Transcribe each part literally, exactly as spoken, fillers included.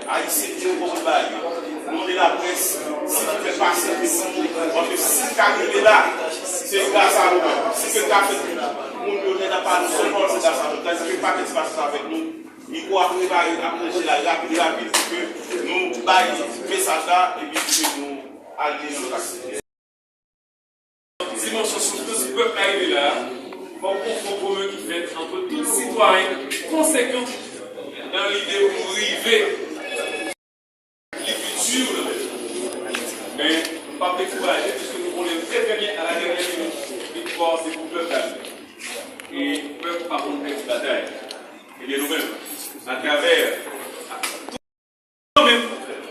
Ayisyen, Dye konprann bagay yo. Non de laprès, si nou fè pase, paske si l ka rive la, se gras a nou menm. Si ke l ka fèt, moun yo nèt ap pale yon sèl pawòl, se gras a nou. Sa di ke pa pèdi pasyans avèk nou. Mikwo ap prepare, ap ranje la rapid, rapid, pou ke nou bay mesaj la, epi pou ke nou al gen yon lòt aktivite. Dimansyon soufrans pèp la rive la, fòk gon fwon komen ki fèt ant tout sitwayen konsekan nan lide pou rive li itil. Men, nou p ap dekouraje, piske nou konnen trè, trè byen, a la dènyè minit, viktwa se pou pèp la. E pèp pa konn pèdi batay. Ebyen, nou menm, atravè kanmenm,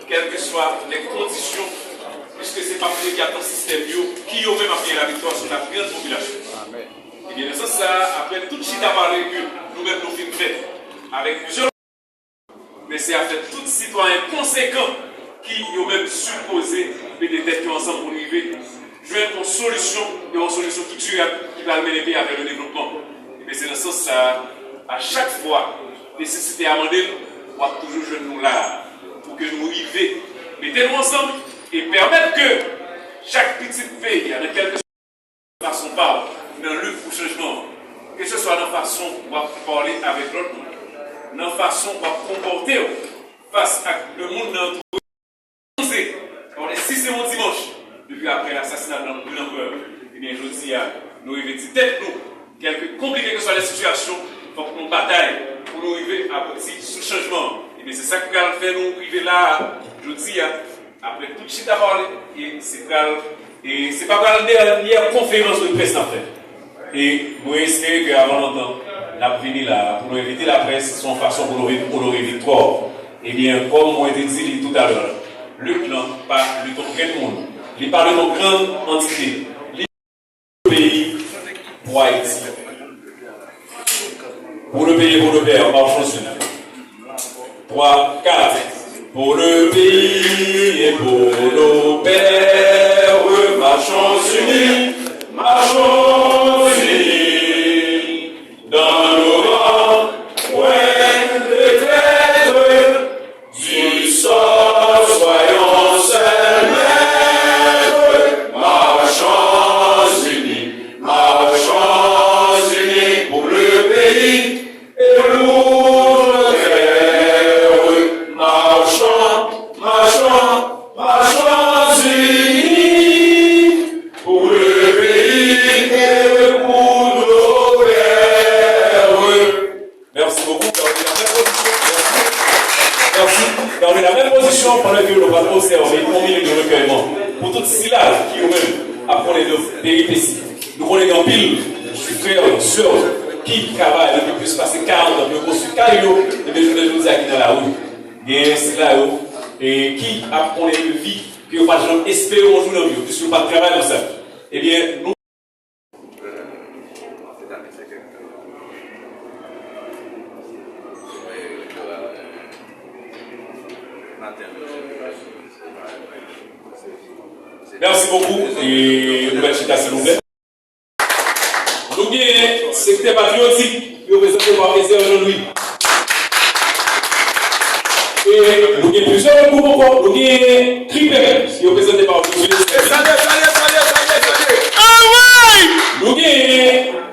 kèlkeswa lè kondisyon, piske se pa plede ki ap nan sistèm yo, ki yo menm ap genyen laviktwa sou lagrand popilasyon. Ebyen, nan sans sa a, apre tout chita pale ke nou menm nou fin fè avèk plizyè men se afè tout sitwayen konsekan ki yo menm sipoze mete tèt yo ansanm pou n rive jwenn yon solisyon, e yon solisyon ki dirab, ki pral mennen peyi a vè le devlopman. Ebyen, se nan sans sa a, a chak fwa nesesite a mande l, w ap toujou jwenn nou la a, pou ke nou rive mete nou ansanm e pèmèt ke chak pitit peyi a, nan kèlkeswa fason pa w nan lit pou chanjman an, keseswa nan fason w ap pale avèk lòt moun, nan fason w ap konpòte w fas ak lemonn nan antoure w. Onz, on est sis e yon dimanch depi aprè lasasina Blan-, Blanpè. Ebyen, jodi a, nou rive di tèt nou, kèlke konplike ke swa lè sitiyasyon, fòk nou batay pou nou rive abouti sou chanjman an. Ebyen, se sa k pral fè nou rive la a, jodi a. Apre tout chita pale, e se pral, e se pa pral dènyè konferans de près n ap fè. E mwen espere ke avan lontan, n ap vini la a pou nou envite laprès, se yon fason pou nou vin onore viktwa. Ebyen, kòm mwen te di li toutalè, lit lan pa lit yon grenn moun, li pa lit yon grenn antite, li peyi pou Ayiti. Pour le pays et pour nos pères, marchons unis. Trois, quatre. Pour le pays et pour nos pères, marchons unis, marchons unis. Dans nos rangs, point de traître, du sort, soyons seuls maîtres, marchons unis, marchons unis pour le pays et pour nos terres. Marchons, marchons, marchons unis pour le pays et pour nos terres. Merci beaucoup. Gardez la même position. Merci. Merci. Gardez la même position pandan ke nou pral obsève yon minit de rekèyman pou tout sila ki yo menm ap konnen de peripesi. Nou konnen gen anpil frè, sè ki travay depi plis pase karant an, yo konstwi kay yo, epi jounen jodi a ki nan lari. Gen sila yo, e, ki ap konnen de vi ke yo pa t janm espere yon jou nan vi yo, piske yo pa t travay konsa. Ebyen, nou Merci beaucoup. E nou mèt chita, silvouplè. Nou gen sektè patriyotik, reprezante pa Ezer Jean Louis. E nou gen plizyè lòt gwoup ankò. Nou gen Tripèp, reprezante pa Josué. Salye, salye, salye, salye, salye. Anmwey! Nou gen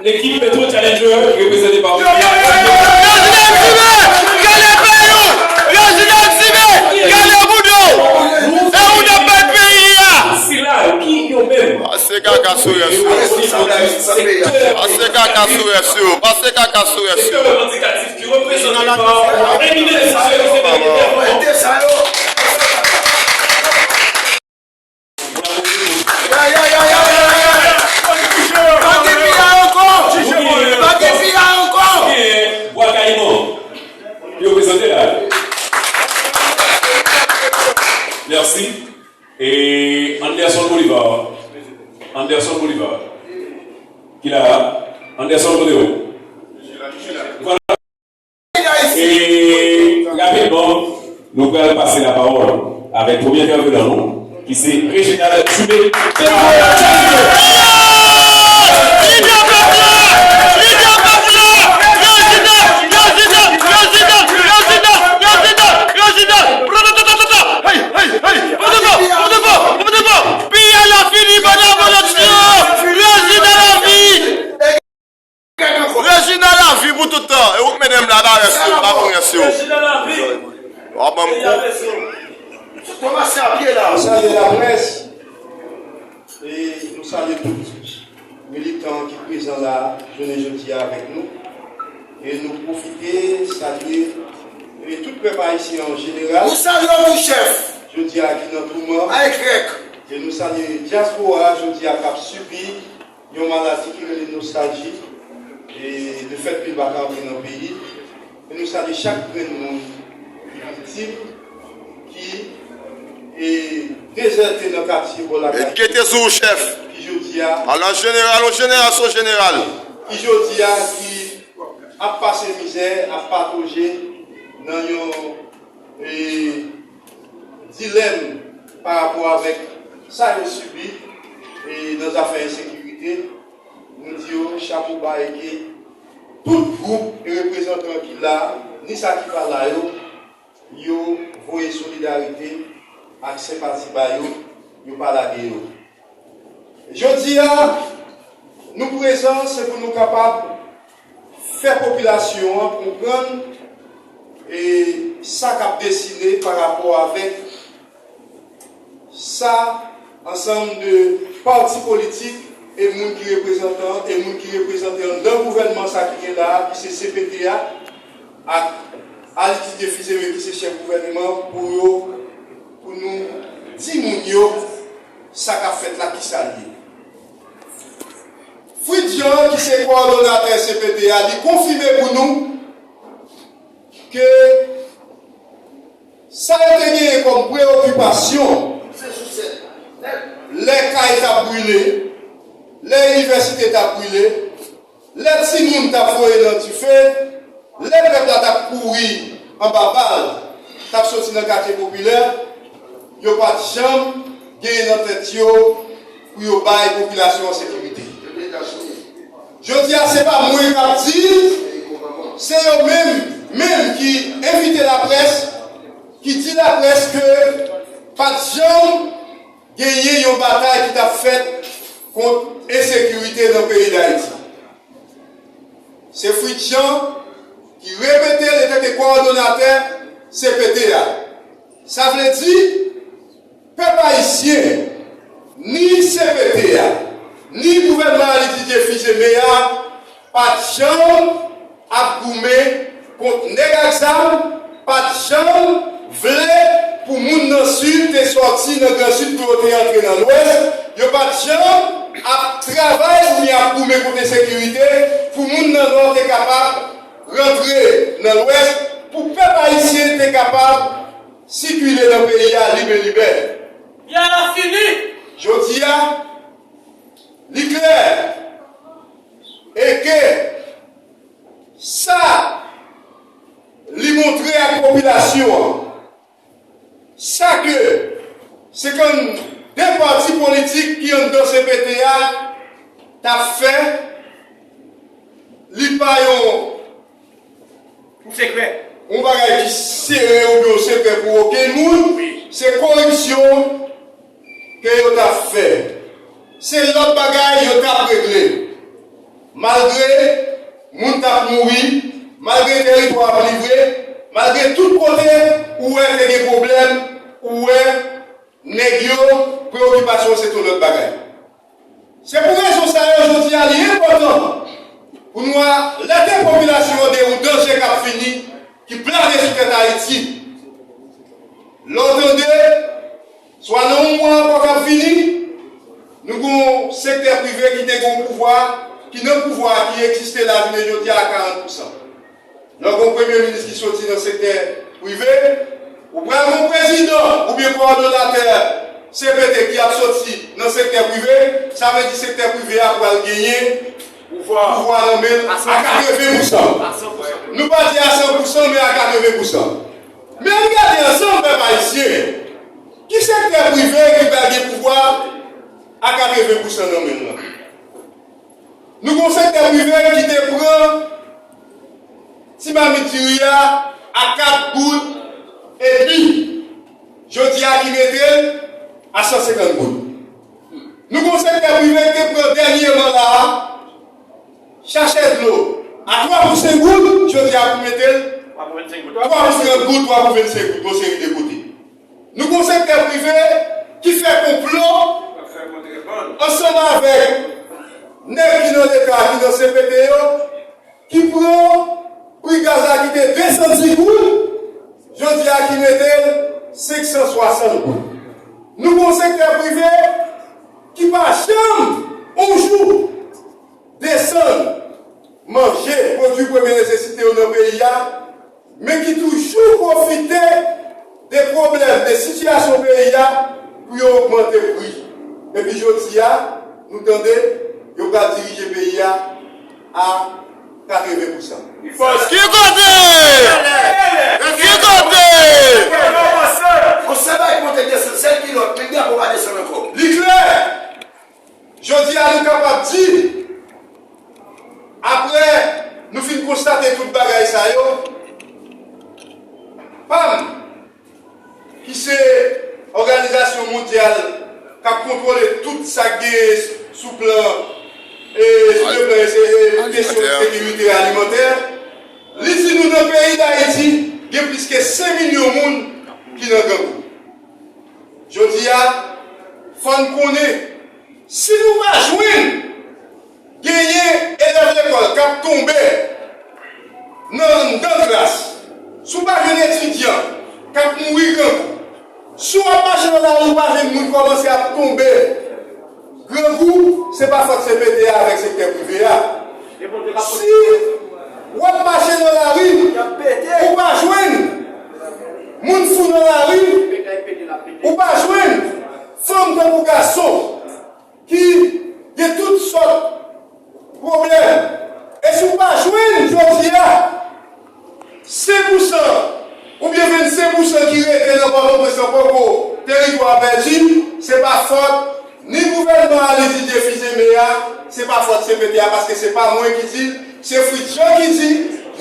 lekip Metro Challenger, reprezante pa Yo, yo, yo, yo, yo, yo, Zidane Zimè! Gade peyi w! Yo, Zidane Zimè! Gade bouda w! E ou nan bèl peyi a! Sila ki yo menm. Pase kaka sou rès yo. Pase kaka sou rès yo. Pase kaka sou rès yo. Sektè revandikatif ki reprezante pa Eminem Sissoco. Arete sa yo. Pa gen pila ankò. Pa gen pila ankò. Bwa Kayiman. Yo prezante la. Mèsi. E Anderson Bolivar. Anderson Bolivar. Ki la? Anderson, kote w? Vwala. E rapidman, nou pral pase lapawòl avèk premye entèvenan nou, ki se Reginald Jude. Reginald lavi pou tout tan. E ou k mennen m la, ba rès yo, ba bon rès yo. W ap ban m kou. Thomas se a pye la. Nou salye laprès e nou salye tout militan ki prezan la jounen jodi a avèk nou. E nou pwofite salye e tout pèp ayisyen an jeneral. Nou salye w tou, chèf. Jodi a ki nan touman. Ay, krèk. E nou salye dyaspora a jodi a k ap sibi yon maladi ki rele nostalji, e lefètke l pa ka antre nan peyi. E nou salye chak grenn moun ki viktim, ki e dezète nan katye bò lakay. Enkyete sou ou, chèf. Ki jodi a. Al an jeneral, on jeneral, son jeneral. Ki jodi a, ki ap pase mizè, ap patoje nan yon e dilèm pa rapò avèk sa yo sibi e nan zafè ensekirite, nou di yo chapo ba e ke tout gwoup e reprezantan ki la, ni sa ki pa la yo, yo voye solidarite ak senpati ba yo, yo pa lage yo. Jodi a, nou prezan, se pou nou kapab fè popilasyon an konprann e sa k ap desine pa rapò avèk sa ansanm de pati politik e moun ki reprezantan e moun ki reprezante anndan gouvènman sa ki gen la a, ki se C P T a, ak Aristide Fils-Aimé ki se chèf gouvènman pou yo, pou nou di moun yo sa k ap fèt la, ki sa l ye. Fritz Jean, ki se kowòdonatè C P T a, li konfime pou nou ke sa yo te genyen kòm preyokipasyon, lè kay t ap brile, lè inivèsite t ap brile, lè timoun t ap voye nan dife, lè pèp la t ap kouri anba bal, t ap soti nan katye popilè, yo pa t janm genyen nan tèt yo pou yo bay popilasyon an sekirite. Jodi a, se pa mwen k ap di l, se yo menm, menm ki envite laprès, ki di laprès ke pa t janm genyen yon batay ki t ap fèt kont ensekirite nan peyi Dayiti. Se Fritz Jean ki repete l, li te kowòdonatè C P T a. Sa vle di, pèp ayisyen, ni C P T a, ni gouvènman Aristide Fils-Aimé a, pa t janm ap goumen kont nèg ak zam, pa t janm vle pou moun nan Sid te sòti nan Gran Sid pou yo te antre nan Lwès, yo pa t janm ap travay oubyen ap goumen kont ensekirite pou moun nan Nò te kapab rantre nan Lwès, pou pèp ayisyen te kapab sikile nan peyi a lib e libè. Byè la fini! Jodi a, li klè e ke sa li montre ak popilasyon an, sa ke senkann de pati politik ki anndan C P T a t ap fè, li pa yon yon sekrè. Yon bagay ki sere oubyen yon sekrè pou okenn moun, se koripsyon ke yo t ap fè. Se lòt bagay yo t ap regle. Malgre moun t ap mouri, malgre teritwa ap livre, malgre tout kote ou wè te gen pwoblèm, ou wè nèg yo, preyokipasyon se t yon lòt bagay. Se pou rezon sa yo, jodi a, li enpòtan pou nou alète popilasyon an de yon danje k ap vini, ki plane sou tèt Ayiti. Lè w tande, swa nan yon mwa ankò k ap vini, nou gen yon sektè prive ki te gen yon pouvwa, ki nan pouvwa a, ki egziste la jounen jodi a karant pousan. Lè w gen yon premye minis ki soti nan sektè prive, Ou pral gen yon prezidan oubyen kowòdonatè C P T ki ap soti nan sektè prive, sa vle di sektè prive a pral genyen pouvwa nan men l a katreven pousan. Nou pa di a san pousan, men a katreven pousan. Men ann gade ansanm, pèp ayisyen, ki sektè prive ki pral gen pouvwa a katreven pousan nan men l lan? Nou gon sektè prive ki te pran ti mamit diri a a kat goud edmi, jodi a ki mete l a san senkant goud. Nou gon sektè prive ki te pran dènyèman la a, chachè dlo a twa pou senk goud, jodi a pou mete l twa pou trant goud, twa pou vennsenk goud, yon seri de kote. Nou gon sektè prive ki fè konplo ansanm avèk nèg ki nan Leta, ki nan C P T yo, ki pran pri gaz la ki te de san dis goud, jodi a ki mete l senk san swasant goud. Nou gon sektè prive ki pa janm yon jou desann manje, pwodui premye nesesite yo nan peyi a, men ki toujou pwofite de pwoblèm, de sitiyasyon peyi a pou yo ogmante pri. Epi jodi a, nou tande yo pral dirije peyi a a katreven pousan. Ki kote? Ki kote? Yon sèl bagay ki monte desann, sèl kilòt, men drapo pa desann ankò. Li klè! Jodi a, nou kapab di, apre nou fin konstate tout bagay sa yo, pam, ki se òganizasyon mondyal k ap kontwole tout sa k genyen sou plan, e, sou le plan, e, kesyon sekirite alimantè, li di nou nan peyi Dayiti, gen plis ke senk milyon moun ki nan grangou. Jodi a, fò n konnen, si nou pa jwenn genyen elèv lekòl k ap tonbe nan anndan klas, si w pa jwenn etidyan k ap mouri grangou, si w ap mache nan lari, ou pa jwenn moun kòmanse ap tonbe grangou, se pa fòt C P T a avèk sektè prive a. Si w ap mache nan lari, ou pa jwenn moun fou nan lari, ou pa jwenn fanm tankou gason ki gen tout sòt pwoblèm. E si w pa jwenn jodi a, senk pousan oubyen vennsenk pousan ki rete nan Pòtoprens lan poko teritwa pèdi, se pa fòt ni gouvènman a li di defi seme a, se pa fòt C P T a, paske se pa mwen ki di l, se Fritz Jean ki di,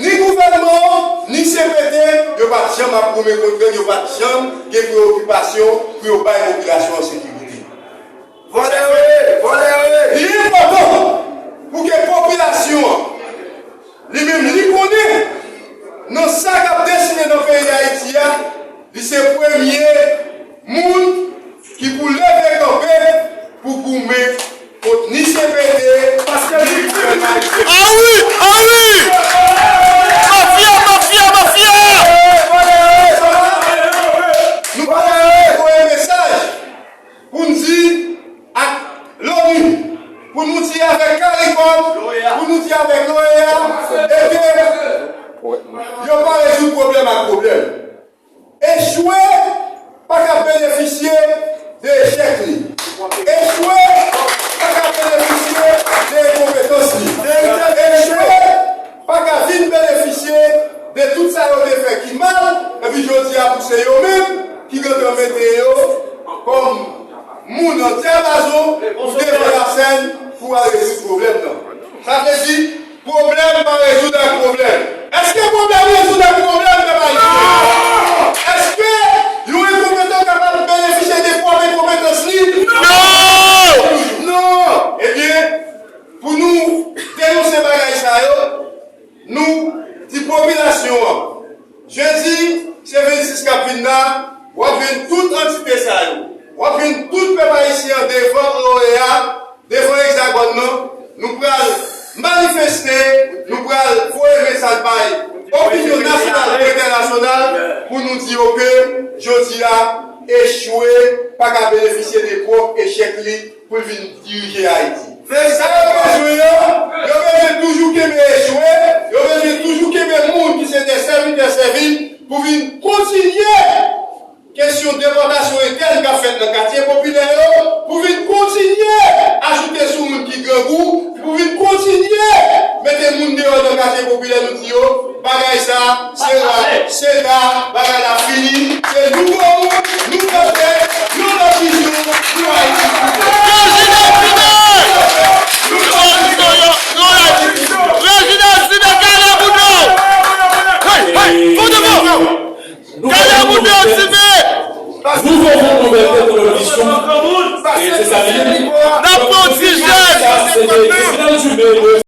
ni gouvènman an, ni C P T, yo pa t janm ap goumen kont gang, yo pa t janm gen preyokipasyon pou yo bay popilasyon an sekirite. Vòlè yo ye, vòlè yo ye. Li enpòtan pou ke popilasyon an, li menm, li konnen nan sa k ap desine nan peyi Ayiti a, li se premye moun ki pou leve kanpe pou goumen kont ni C P T, paske ni gouvènman ayisyen. Ah wi, ah wi! Mafya, mafya, mafya! Nou pa voye mesaj pou n di ak Loni, pou nou di avèk CARICOM, pou nou di avèk l'OEA, e ke yo pa rezoud pwoblèm ak pwoblèm. Echwe pa ka benefisye de echèk li. Echwe pa ka benefisye de enkonpetans li. Echwe pa ka vin benefisye de tout sa yo te fè ki mal, epi jodi a pou se yo menm ki gentan mete yo kòm moun an dyapason pou devan lasèn pou al rezoud pwoblèm nan. Sa vle di, pwoblèm pa rezoud ak pwoblèm. Èske pwoblèm rezoud ak pwoblèm, pèp ayisyen? Èske yon enkonpetan kapab benefisye de pwòp enkonpetans li? Non! Non! Ebyen, pou nou denonse bagay sa yo, nou di popilasyon an, jedi, se vennsis k ap vin la, w ap jwenn tout antite sa yo. W ap jwenn tout pèp ayisyen an devan l'OEA, devan Egzagòn nan. Nou pral manifeste, nou pral voye mesaj bay opinyon nasyonal e entènasyonal pou nou di yo ke jodi a, echwe pa ka benefisye de pwòp echèk li pou l vin dirije Ayiti. Sa yo bezwen an, yo bezwen toujou kenbe echwe, yo bezwen toujou kenbe moun ki se de sèvitè sèvil pou vin kontinye kesyon depòtasyon entèn k ap fèt nan katye popilè yo, pou vin kontinye ajoute sou moun ki grangou, pou vin kontinye mete moun deyò nan katye popilè, nou di yo, bagay sa, se la, se ta, bagay la fini, se nouvo moun, nouvo tèt, nouvo vizyon pou Ayiti. Prezidan Zide! Prezidan Zide, kale boudon! Hey, hey, fò de bon! Kale boudon, Zide! Nouvo moun, nouvèl tèt, nouvèl vizyon. E se sa li ye. N ap pran ti jèn! Sa, se te Prezidan Zide.